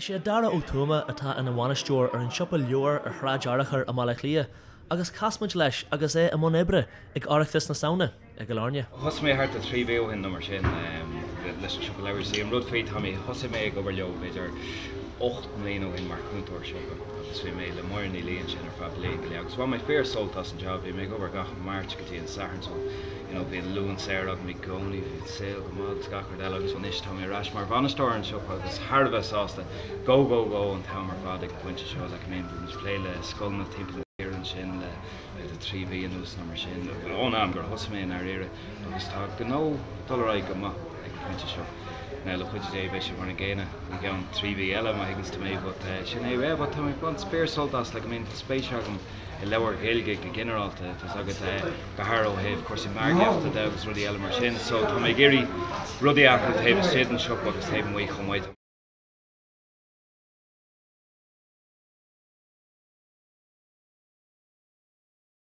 Is é Dara Ó Tuama atá ina bhainisteoir ar an siopa leabhar ar Shráid Fhearchair i mBaile Átha Cliath agus chas muid leis agus é i mbun oibre ag Oireachtas na Samhna i gCill Airne. Thosaigh mé thart ar 3 mhí ó shin nó mar sin leis an siopa leabhar. See an rud faoi, tá mé, thosaigh mé ag obair leo b'fhéidir 8 mbliana ó shin mar chúntóir siopa agus bhí mé le Máire Ní Laoi ansin ar feadh bliain go leith agus bhain mé fíor sult as an job. Bhí mé ag obair gach Máirt go dtí an Satharn so you know bhí an Luan saor agam i gcónaí, bhí an saol go maith agus gach rud eile agus anois tá mé ar ais mar bhainisteoir ar an siopa agus thar a bheith sásta. Go go go an t-am ar fad ag an bpointe seo like I mean bhí muid ag plé le scoileanna timpeall na tíre ansin le b'fhéidir 3 mhí anuas nó mar sin, ón am gur thosaigh mé i ndáiríre agus tá gnó ag dul ar aghaidh go maith ag an bpointe seo. Now le cuidiú Dé beidh sé mar an gcéanna i gceann 3 mhí eile má thuigeanns tú mé but sin é, yeah but tá mé ag baint fíor sult as like I mean tá spéis agam i leabhair Ghaeilge go ginearálta tá's agat go háirithe ó thaobh cúrsaí margaíochta de agus rudaí eile mar sin so tá mé ag iarraidh rudaí a athrú taobh istigh den siopa agus taobh amuigh chomh maith.